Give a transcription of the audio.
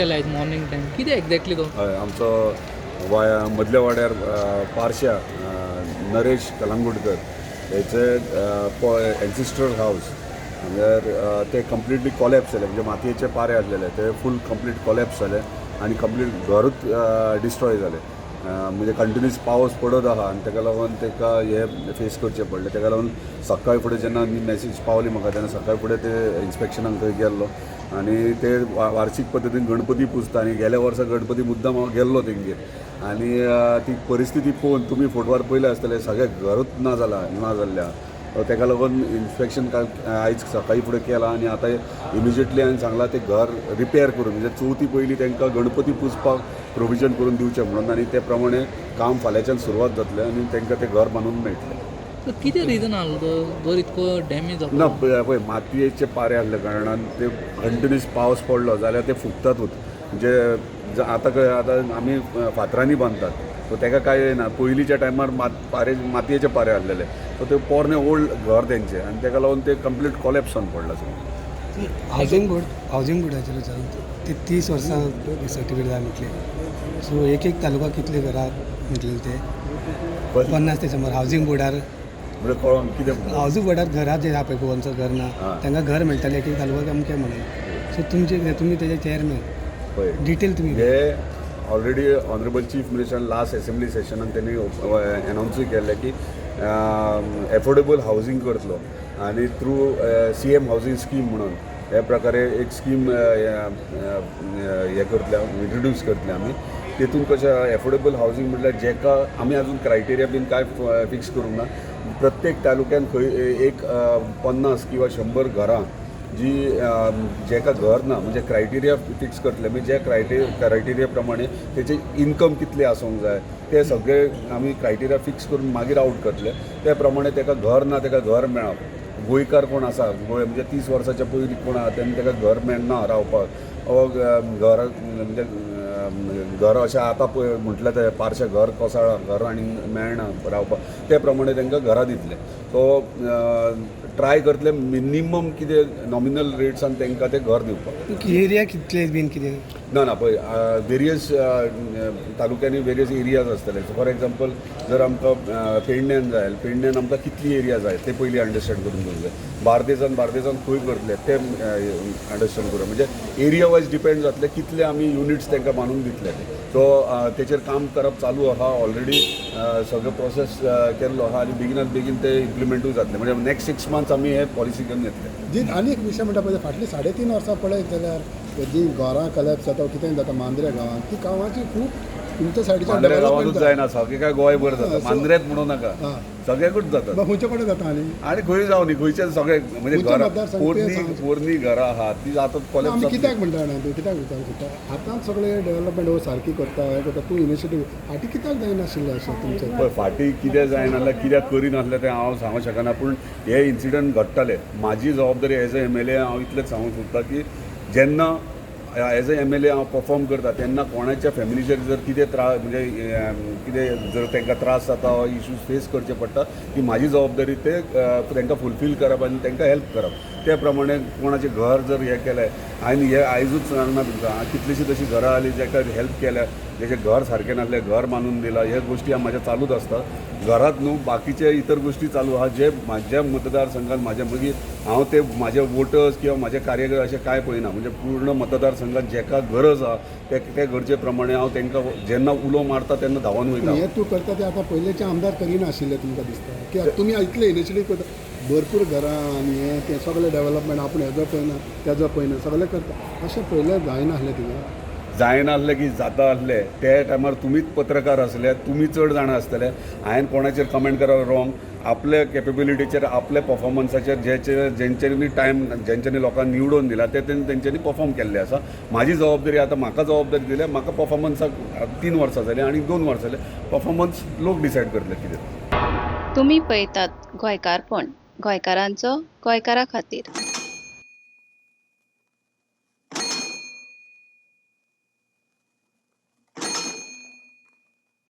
केलें आयज morning time. कितें एक्झॅक्टली तो? हय, आमचो मदल्या वाड्यार पारश्या नरेश कलंगुटकर हेचे एन्सिस्ट्रल हावस म्हणल्यार ते कंप्लिटली कॉलॅप्स जाले. म्हणजे मातयेचे पारे आसलेले ते फूल कंप्लीट कॉलॅप्स जाले आनी कंप्लीट घरूच डिस्ट्रॉय जालें. म्हणजे कंटिन्युअस पावस पडत आहा आनी ताका लागून ताका हे फेस करचें पडलें. ताका लागून सकाळी फुडें जेन्ना मॅसेज पावली म्हाका, तेन्ना सकाळी फुडें ते इन्स्पेक्शनाक थंय गेल्लो आनी ते वार्षीक पद्दतीन गणपती पुजता आनी गेल्या वर्सा गणपती मुद्दाम हांव गेल्लो तेंगेर आनी ती परिस्थिती पळोवन तुमी फोटवार पळयले आसतले, सगळें घरूच ना जाला, ना जाल्लें आहा. ताका लागून इन्स्पेक्शन काल आयज सकाळी फुडें केलां आनी आतां इमिजिएटली हांवें सांगलां तें घर रिपेर करून, म्हणजे चवथी पयलीं तांकां गणपती पुजपाक प्रोविजन करून दिवचें म्हणून. आनी ते प्रमाणे काम फाल्यांच्यान सुरवात जातलें आनी तांकां तें घर बांदून मेळटलें. तर कितें रिजन आसलो तो घर इतको डॅमेज ना जालो? पळय, मातयेचे पारे आसल्या कारणान ते कंटिन्युअस पावस पडलो जाल्यार ते फुगतातूच. म्हणजे आतां कळ्ळें, आतां आमी फातरांनी बांदतात सो ताका कांय ना. पयलींच्या टायमार पारे मातयेचे पारे आसलेले, सो ते पोरणे ओल्ड घर तेंचे आनी ताका लागून ते कंप्लीट कॉलॅप्स जावन पडला सगळें. हावजींग बोर्डाचेर विचारून, ते 30 वर्सां सर्टिफिकेट जाय म्हटले, सो एक एक तालुका कितले घरां म्हटलेले ते 50 ते 100 हावजींग बोर्डार? म्हणजे कळोन कितें? हावजींग बोर्डार घरां जे आहा पळय, गोवांचो घर ना, तांकां घर मेळटालें एक एक तालुका अमकें म्हणून. सो तुमचे कितें, तुमी तेजे चेअरमॅन, पळय, डिटेल तुमी हे already honourable chief minister last assembly सेशनान त्यांनी अनाउन्सूय केल्लें की एफोर्डेबल हावजींग करतलो आनी थ्रू CM housing scheme म्हणून हे प्रकारे एक स्कीम हे करतले, इंट्रोड्यूस करतले आमी. तेतून कशें, एफोर्डेबल हावजींग म्हटल्यार जेका आमी अजून क्रायटेरिया बीन कांय फिक्स करूंक ना. प्रत्येक तालुक्यान खंय एक 50 किंवा 100 घरां जी जेका घर ना, म्हणजे क्रायटेरिया फिक्स करतले. म्हणजे जे क्रायटेरिया प्रमाणे तेचे इन्कम कितले आसूंक जाय, ते सगळे आमी क्रायटेरिया फिक्स करून मागीर आवट करतले. ते प्रमाणे तेका घर ना तेका घर मेळप, गोंयकार कोण आसा, गोंय म्हणजे 30 वर्साच्या पयलीं कोण आहा तेन्ना तेका घर मेळना रावपाक वा घर, म्हणजे घर अशें आतां पळय म्हटलें तें पारशें घर कोसळ्ळां, घर आनी मेळना रावपाक, ते प्रमाणे तांकां घरां दितले. सो ट्राय करतले मिनिमम कितें नॉमिनल रेट्सान तांकां तें घर दिवपाक. एरिया कितले बीन कितें? ना ना, पळय, वेरियस तालुक्यांनी वेरियस एरियाज आसतले. फॉर एग्जाम्पल, जर आमकां पेडण्यान जाय, पेडण्यान आमकां कितली एरिया जाय ते पयलीं अंडरस्टँड करून घेवंक जाय. बार्देजान, बार्देजान खंय करतले ते अंडरस्टँड करूं. म्हणजे एरिया वायज डिपेंड जातले कितले आमी युनिट्स तांकां बांदून दितले ते. सो तेचेर काम करप चालू आहा. ऑलरेडी सगळें प्रोसेस केल्लो आहा आनी बेगिनात बेगीन ते इम्प्लिमेंटूय जातले. म्हणजे नेक्स्ट 6 मंथ्स आमी हे पॉलिसी घेवन येतले. जी आनी एक विशय म्हणटा पळय, फाटलीं 3.5 वर्सां पळयत जाल्यार जी घरां कलॅप्स जाता, कितें जाता मांद्रे गांवांत, ती गांवाची खूब तुमच्या सायडीच्यान मांद्रे गांवांतूच डेव्हलपमेंट जायना, सगळे काय गोंयभर जाता. मांद्रेत म्हणू नका, सगळ्याकूच जाता. मग खंयचे कडेन जाता आनी? आणि खंय जावं न्ही, खंयचे सगळे म्हणजे खंयच्या घरां मतदारसंघ ते पोरणी सांग. पोरणी घरां आहात ती आतां आमी कॉलेज कित्याक म्हणटा जाणा, तूं कित्याक विचारूंक सोदता, आतांच सगळें डेव्हलपमेंट हो सारकी करता, हें करता, तूं इनिशिएटीव फाटीं कित्याक जायनाशिल्लें अशें तुमचें? पळय, फाटीं कितें जायनासलें, कित्याक करिनासलें तें हांव सांगूंक शकना, पूण हे इन्सिडंट घडटाले. म्हाजी जबाबदारी एज अ एमएलए, हांव इतलेंच सांगूंक सोदता की जेन्ना एज अ एमएलए हांव परफॉर्म करता तेन्ना कोणाच्या फॅमिलीचेर जर कितें त्रास, म्हणजे कितें जर तांकां त्रास जाता वा इश्यूज फेस करचे पडटा, ती म्हाजी जबाबदारी ते तांकां फुलफील करप आनी तांकां हेल्प करप. ते प्रमाणे कोणाचें घर जर हें केलें, हांवें हें आयजूच सांगना तुमकां, कितलीशीं तशीं घरां आली जाका हेल्प केल्या, जेचें घर सारकें नासलें घर बांदून दिलां. ह्यो गोश्टी म्हाज्या चालूच आसता. घरात न्हू, बाकीचे इतर गोश्टी चालू आहा. जे म्हाज्या मतदारसंघात म्हाज्या, मागीर हांव ते म्हाजे वोटर्स किंवा म्हाजे कार्यकर्ते अशें कांय पळयना. म्हणजे पूर्ण मतदारसंघात जेका गरज आहा ते ते गरजे प्रमाणे हांव तांकां जेन्ना उलो मारता तेन्ना धांवन पूण वयता. हें तूं करता तें आतां पयलेचे आमदार करिनाशिल्ले तुमकां दिसता की तुमी इतले इनिशिएटीव करता, भरपूर घरां आनी हें तें सगळें डेव्हलपमेंट, आपूण हेजो पळयना तेजो पळयना सगळें करता, अशें पयलें जायनासलें तुजें? जायनासलें की जाता आसलें. ते टायमार तुमीच पत्रकार आसले, तुमी चड जाणा आसतले. हांवें कोणाचेर कमेंट करप रॉंग. आपल्या केपेबिलिटीचेर, आपल्या परफॉर्मन्साचेर, जेचे जेंच्यांनी टायम जेंच्यांनी लोकांक निवडून दिला ते तेंच्यांनी परफॉर्म केल्लें आसा. म्हाजी जबाबदारी, आतां म्हाका जबाबदारी दिल्या, म्हाका परफॉर्मन्साक 3 वर्सां जालीं आनी 2 वर्सां जालीं, परफॉर्मन्स लोक डिसायड करतले कितें. तुमी पळयतात गोंयकारपण, गोंयकारांचो गोंयकारा खातीर.